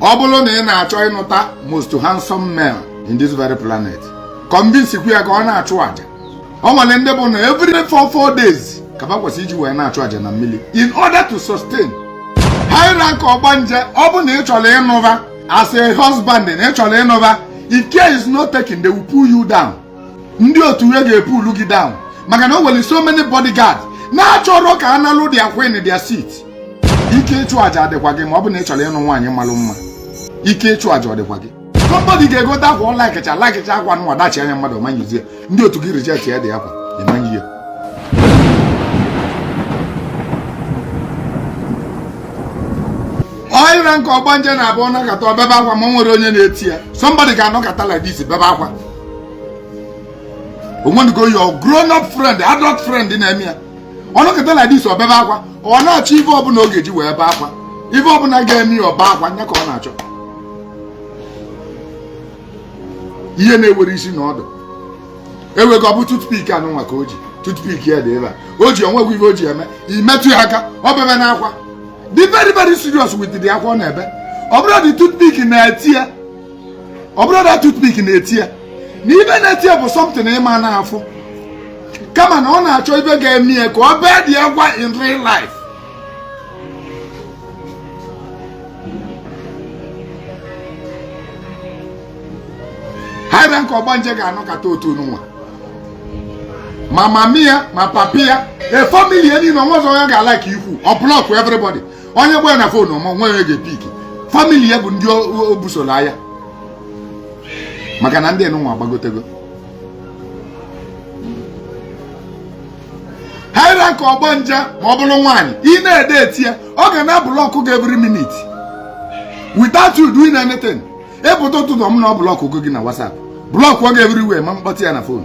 Obolo na na-achọ ịnụta most handsome male in this very planet. Convince ya ka ọ na-achụ aja. Ọ nwere ndị bụ na every 4 days ka ba kwesị iji wee na-achụ aja na mmiri in order to sustain. High rank Ogbanje, ọ bụ na ị chọrọ ịnụva as a husband na ị chọrọ ịnụva, if care is not taken, they will pull you down. Ndị otu ya ga-epulu gị down. Maka na o nwere so many bodyguards na-achọrọ ka a nalụ their queen their seat. Ike ịchụ aja adịkwa gị ma ọ bụ na ị chọrọ ịnụ nwaanyị malụ mma. Ike ịchụ aja ọdịkwa gị. Somebody ga-egote akwa ọ lakicha akwa nwa dachi anya mmadụ manyizie. Ndị otu gị reject ya dị akwa ịmanyi ya. Oil rank Ogbanje na-abụ ọ nakata ọbebe akwa ma nwere onye na-eti ya. Somebody ga-anọkata like this bebe akwa. Onwenugo your grown up friend, adult friend na-eme ya. Ọ nọkata like this ọbebe akwa, ọ na-achọ ife ọbụla ọ ga-eji wee ebe akwa. Ife ọbụla ga-eme ya ọba akwa nya ka ọ na-achọ. Ihe na-ewere isi n'ọdụ. Ewego bụ toothpick anụ nwa ka o ji. Toothpick ya dị ebe a. O ji onwegwu ife o ji eme. Imetụ ya aka, ọ bebe n'akwa. Be very very serious with the akwa na-ebe. Ọ bụrụ the toothpick na-eti ya. Ọ bụrụ that toothpick na-eti ya. Na ibe na-eti ya bụ something ịma na-afụ. Kama na ọ na-achọ ibe ga-eme ya ka ọ bee dị akwa in real life. High rank Ogbanje ga-anọkata otu nwa. Ma mami ya, ma papi ya, a family ya niile onwe ọzọ onye ga-alike ikwu. Ọ block everybody. Onye gbe na phone ọmọ nwe ga-epik. Family ya bụ ndị obusola ya. Maka na ndị nwa agbagotego. High rank Ogbanje ma ọ bụrụ nwaanyị, ị na-ede eti ya, ọ ga na block gị every minute. Without you doing anything. Epụta ụtụtụ m na ọ block gị na WhatsApp. Block gị everywhere ma mkpọtụ ya na phone.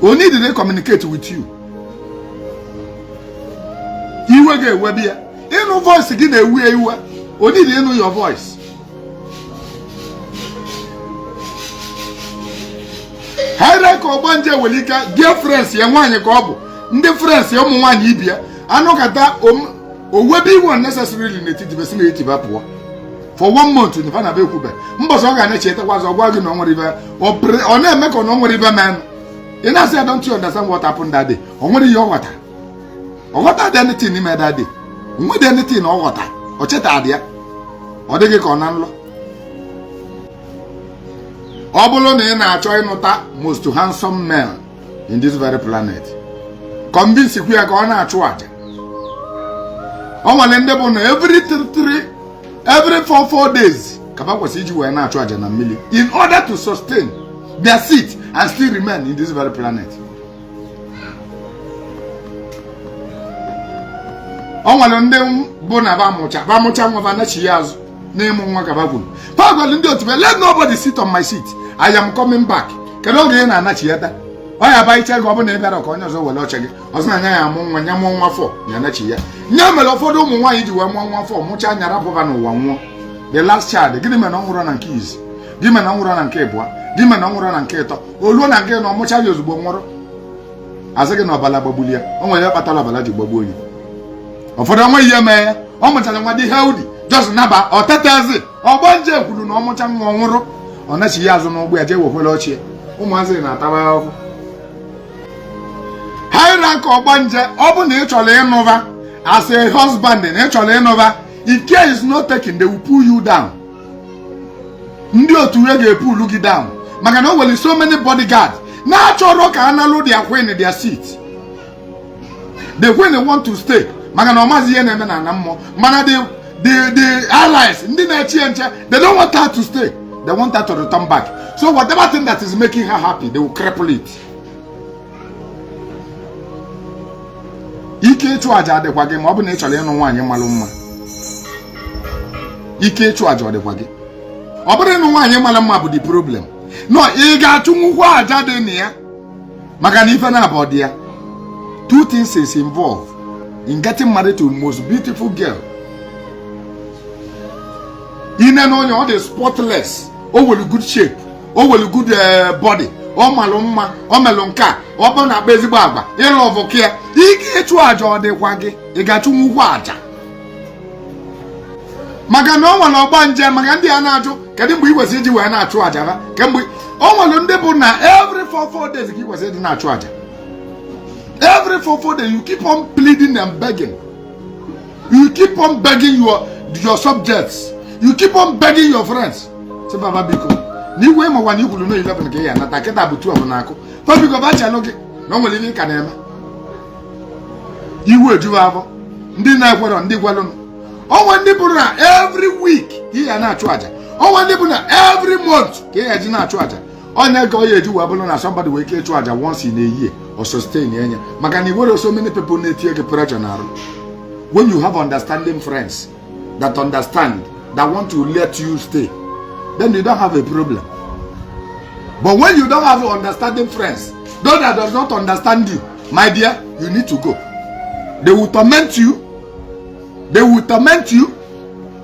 Only did they communicate with you. Iwe ga-ewebi ya. Ịnụ voice gị na-ewe iwe. Only did you know your voice. High rank Ogbanje nwere ike girlfriends ya nwaanyị ka ọ bụ. Ndị friends ya ụmụ nwaanyị ibi ya. Anọkata owebi iwe unnecessarily n'etiti besi na etiba pụọ. For 1 month in Fana Bekwube. Mbọsọ ọ ga-na-echetakwa ọzọ gwa gị na ọ nwere ibe. Ọ na-eme ka ọ nwere ibe man. You know, say, don't you understand what happened that day? Or what do you water? Or what are anything in that day? What anything or water? Or chet adia? Or they get on anlo? Obolo na achọ ịnụta most handsome male in this very planet. Convince you ka ọ na-achụ aja. Ọ nwere ndị bụ na every 4 days ka ba kwesị iji wee na-achụ aja na mmiri in order to sustain their seat and still remain in this very planet. O nwere ndị bụ na ba mụcha nwa na chi ya azụ n'ịmụ nwa ka ba kwuru. Pa gwara ndị otu let nobody sit on my seat. I am coming back. Kedu oge ị na-anachi ya taa? Ọ ya ba iche gị ọ bụ na ị bịara ka onye ọzọ were oche gị. Ọzọ na anya ya amụ nwa nya mụọ nwa 4 ya anachi ya. Nya mere ụfọdụ ụmụ nwaanyị ji wee mụọ nwa 4 mụcha anya rapụba n'ụwa nwụọ. The last child, gịnị mere na ọ nwụrụ na nke izi? Gịnị mere na ọ nwụrụ na nke ịbụọ? Gịnị mere na ọ nwụrụ na nke ịtọ? Oluo na nke na ọmụcha ya ozugbo nwụrụ. Asị gị na ọbala gbagbuli ya. O nwere ya kpatara ọbala ji gbagbuo onye. Ụfọdụ onwe ihe mee ya. Ọ mụchara nwa dị healthy. Just naba ọ tetezi. Ogbanje kwuru na ọ mụcha nwa nwụrụ. Ọ nachi ya azụ n'ụgbọ ya jee wekwere ochie. Ụmụazị na-ataba ahụhụ. High rank Ogbanje, ọ bụ na ị chọrọ ịnụva as a husband na ị chọrọ ịnụva, if care is not taken, they will pull you down. Ndị otu ya ga-epulu gị down. Maka na o nwere so many bodyguards na-achọrọ ka a nalụ their queen their seat. The queen want to stay. Maka na ọmazi ihe na-eme na mmụọ. Mana the allies, ndị na-echi nche, they don't want her to stay. They want her to return back. So whatever thing that is making her happy, they will cripple it. Ike ịchụ aja adịkwa gị ma ọ bụ na ị chọrọ ịnụ nwaanyị malụ mma. Ike ịchụ aja adịkwa gị. Ọ bụrụ ịnụ nwaanyị malụ mma bụ the problem. No, ị ga-achụnwukwa aja dị na ya. Maka na ife na-abụ dị ya. 2 things is involved in getting married to the most beautiful girl. Ine na onye ọ dị spotless. O nwere good shape. O nwere good body. Ọ malụ mma. O melụ nke a. Ọ bụ na akpa ezigbo agba. Ịlọvụ ka ya. Ike ịchụ aja ọ dịkwa gị. Ị ga-achụnwukwa aja. maka na o nwere Ogbanje maka ndị a na-ajụ kedu mgbe ị kwesịrị iji wee na-achụ aja ba kemgbe o nwere ndị bụ na every 4 days ka ị kwesịrị ịdị na-achụ aja. Every 4 days you keep on pleading and begging. You keep on begging your subjects. You keep on begging your friends. Say Baba Biko. Ni we ma wani kwulu no 11 ka ya na ta keta bụ 12 na akụ. Baba Biko ba chalo gị na nwere ihe ka na-eme. Iwu ejuwa afọ. Ndị na-ekwero ndị gwalụ. Onwe ndị bụ na every week ka ya na-achụ aja. Onwe ndị bụ na every month ka ya ji na-achụ aja. Onye ka o ya eji wa bụrụ na somebody wee ke chụ aja once in a year or sustain enya. Maka na iwere so many people na-etie gị pressure na arụ. When you have understanding friends that understand, that want to let you stay, then you don't have a problem. But when you don't have understanding friends, those that does not understand you, my dear, you need to go. They will torment you. They will torment you.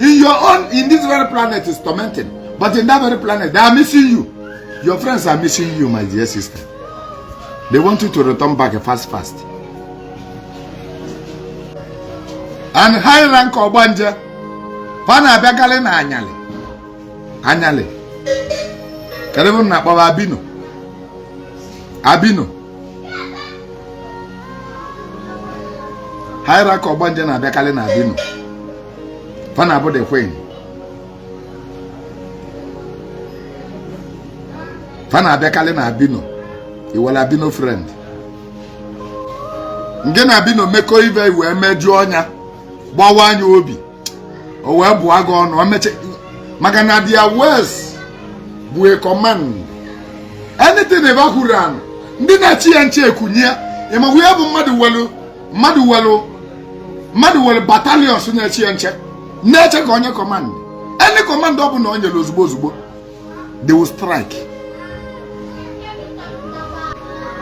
In this very planet is tormenting. But in that very planet, they are missing you. Your friends are missing you, my dear sister. They want you to return back fast. And high rank Ogbanje, fana abịagale na anyale. Kedu na akpọba Abino. High rank Ogbanje na abịagale na Abino. Fana abụ the queen. Fana abịagale na Abino. Iwala Abino friend. Nge na Abino meko ive wee mejuo ọnya. Gbawa anya obi o wee bụ aga ọnụ o meche maka na their words bụ a command. Anything evacuate ndị na-achị ya nche ekunye ịma wee bụ mmadụ welu battalions na-achị ya nche na-eche ka onye command. Any command ọ bụ na onye ozugbo they will strike.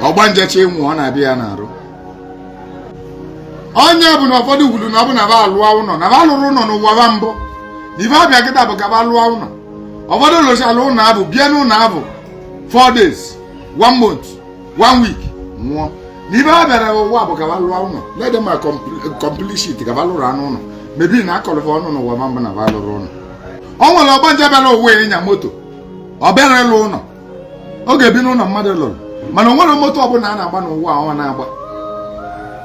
Ogbanje chi nwụọ na-abịa na-arụ onye bụ na ụfọdụ gwuru na ọ bụ na ba alụọ ụlọ na ba alụrụ ụlọ n'ụwa ba mbụ n'ife abịa kịta bụ ka ba lụọ ụlọ. Ụfọdụ lụchalụ ụlọ abụ bịa n'ụlọ abụ 4 days 1 month 1 week nwụọ. N'ife a bịara ụwa bụ ka ba lụọ ụlọ let them complete shit ka ba lụrụ anụ ụlọ mebi na akọlụfa ọnụ n'ụwa ba mbụ na ba lụrụ ụlọ. O nwere Ogbanje bịara ụwa ịnya moto ọ bịara ịlụ ụlọ ọ ga-ebi n'ụlọ mmadụ lụrụ mana o nwere moto ọbụla a na-agba n'ụwa ọ na-agba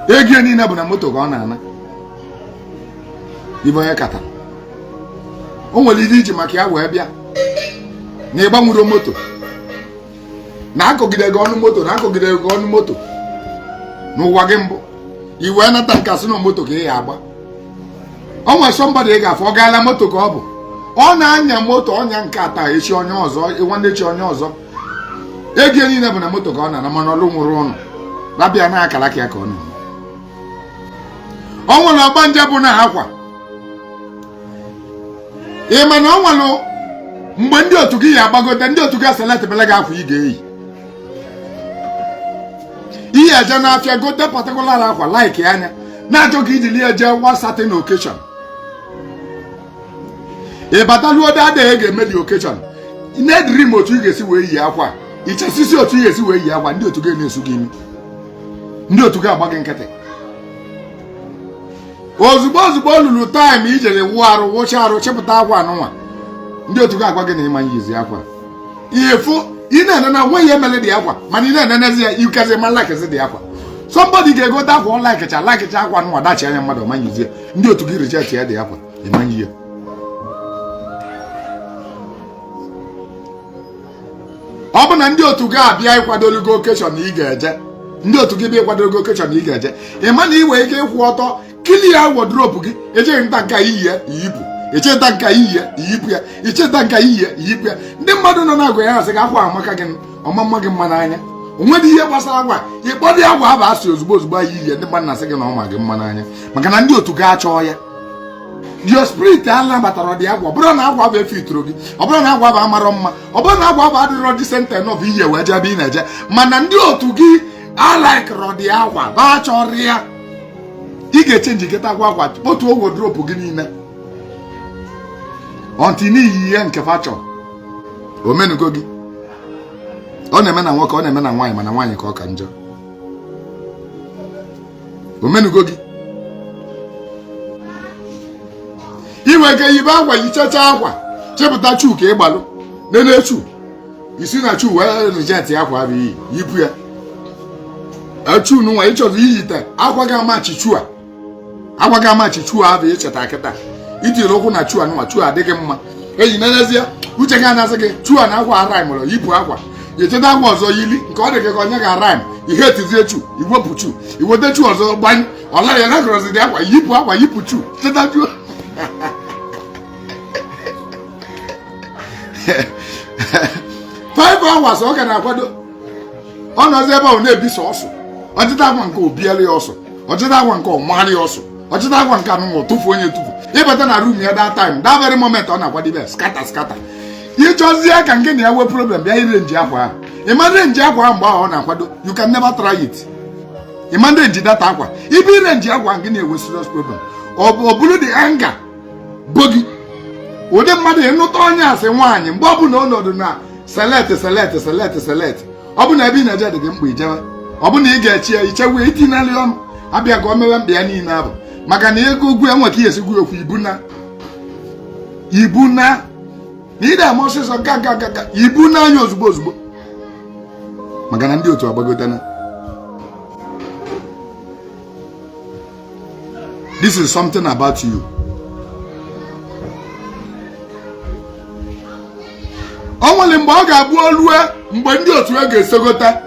ego niile bụ na moto ka ọ na-ana. Ibe onye kata o nwere ihe iji maka ya wee bịa na ịgbanwuru moto na akọgide gị ọnụ moto n'ụwa gị mbụ i wee nata nke asị na moto ka ị ya agba. O nwere somebody ị ga-afọ ọ gaala moto ka ọ bụ ọ na-anya moto ọnya nke ata echi onye ọzọ nwanne echi onye ọzọ ego niile bụ na moto ka ọ na-ana mana ọlụ nwụrụ ụnụ babịa na akara ka ya ka ọ na-eme. O nwere Ogbanje bụ na akwa ị ma na o nwere mgbe ndị otu gị ya agbagote ndị otu gị aseletebele gị akwa ị ga-eyi ihe eje n'afịa gote particular akwa like anya na-achọ ka iji lie eje one certain occasion. Ị bataluo adịghị ga-eme the occasion na-ediri otu ị ga-esi wee yi akwa ichesisi otu ị ga-esi wee yi akwa ndị otu gị na-esu gị imi ndị otu gị agba gị nkịtị. Ozugbo lulu time ijere wụcha arụ chepụta akwa anụnwa ndị otu gị agwa gị na ịma yizi akwa ifu ị na-ene na nwe ihe mere dị akwa mana ị na-enenezi ya ikezi ma lakezi dị akwa. Somebody ga-egote akwa ọ lakicha akwa anụnwa dachi anya mmadụ ọma yizie ndị otu gị reject ya dị akwa ịma yi ya. Ọ bụ na ndị otu gị abịa ịkwadoro gị okeshọn ị ga-eje ndị otu gị bịa ịkwadoro gị okeshọn ị ga-eje ị ma na ị nwere ike ịkwụ ọtọ kilia wọdropu gị echeghị nta nka iyi ya iyipụ echeta nka iyi ya iyipụ ya icheta nka iyi ya iyipụ ya. Ndị mmadụ nọ na-agwa ya asị gị akwa amaka gị ọmamma gị mma n'anya onwedị ihe gbasara akwa ịkpọdị agwa aba asị ozugbo anyị iyi ya ndị mmadụ na-asị gị na ọma gị mma n'anya maka na ndị otu gị achọọ ya. Your spirit ala batara dị agwa ọ bụrụ na agwa bụ efe itoro gị ọ bụrụ na agwa bụ amarọ mma ọ bụrụ na agwa bụ adịrọ decent enough ihe wee jebe ị na-eje mana ndị otu gị alaikrọ dị agwa ba chọrọ ya ị ga-echenji gịta agwa otu wodropu gị niile ọntị n'ihi ihe nke fa chọrọ omenugo gị. Ọ na-eme na nwoke ọ na-eme na nwaanyị mana nwaanyị ka ọ ka njọ omenugo gị. iwe ke yibe akwa yichacha akwa chepụta chu ka ịgbalụ nene chu isi na chu wee reject akwa abịghị yipu ya chu nụnwa ịchọrọ iyite akwa ga-amachi chu a akwa ga-amachi chu a abịghị icheta kịta itiri ụkwụ na chu anụnwa chu adịghị mma eyi nenezie uche ga anasị gị chu a na akwa araim mụrụ yipụ akwa yecheta akwa ọzọ yili nke ọ dị gị ka onye ga-araim ihe etizie chu iwepụ chu iweta chu ọzọ gbanye ọla ya na gọrọziri akwa yipụ chu cheta chu 5 hours ọ ga na-akwado ọ nọzi ebe ọ na-ebi sọsọ ọchịta akwa nke obiara ya ọsọ ọchịta akwa nke ọmarị ya ọsọ ọchịta akwa nke anụnwa tụfu onye tụfu ịbata na room ya that time that very moment ọ na-akwadebe skata ịchọzie ka nke na ya wee problem bịa ire nji akwa ahụ ịma renji akwa ahụ mgbe ahụ ọ na-akwado you can never try it ịma renji data akwa ibe ire nji akwa nke na-ewe serious problem ọ bụrụ the anger bogi ụdị mmadụ ịnụta onye asị nwaanyị mgbe ọ bụla ọnọdụ na select ọ bụ na ebe ị na-eje dị gị mkpa ijewe ọ bụ na ị ga-echi ya ichewe itinali ọnụ abịa ka o mewe mkpa ya niile abụ maka na ego ugwu enwe ka ihe esigwu okwu ibu na ị na-eme ọsịsọ gaga ibu n'anya ozugbo maka na ndị otu agbagotana. This is something about you. O nwere mgbe ọ ga-abụ olue mgbe ndị otu ya ga-esogota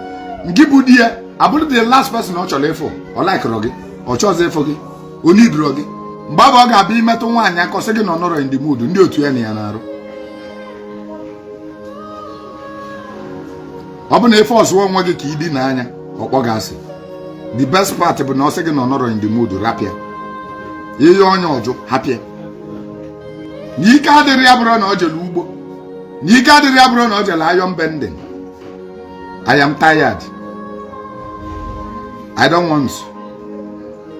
ngị bụ di ya abụrụ the last person ọ chọrọ ịfụ ọ laikụrụ gị ọ chọzọ ịfụ gị onye iduro gị mgbe ọ ga-abịa imetụ nwaanyị aka ọsị gị na ọ nọrọ in the mood ndị otu ya na ya na-arụ ọ bụ na ife ọzụwa onwe gị ka ị dị n'anya ọkpọ gị asị the best part bụ na ọ sị gị na ọ nọrọ in the mood rapịa ihe onye ọjụ hapịa na ike adịrị ya bụrụ na ọ jere ugbo n'ike adịrị ya bụrụ na ọ jere iron bending. I am tired. I don't want.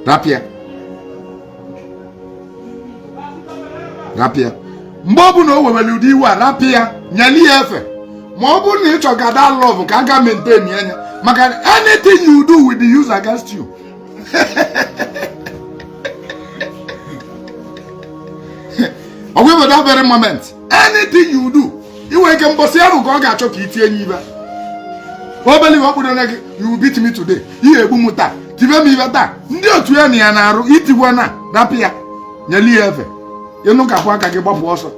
Rapia. Mgbe ọ bụ na o wewere ụdị iwe a rapia nyeli ya efe ma ọ bụrụ na ị chọga that love ka a ga maintain anya maka anything you do will be used against you. Ọ bụ that very moment anything you do iwe ike mbọsị ahụ ka ọ ga-achọ ka itinye ibe obele iwe ọkpụrụ na gị you beat me today ihe egbu m taa tibe m ibe taa ndị otu ya na ya na-arụ itigwe na rapụ ya nyeli ya efe ịnụ kapụ aka gị gbapụ ọsọ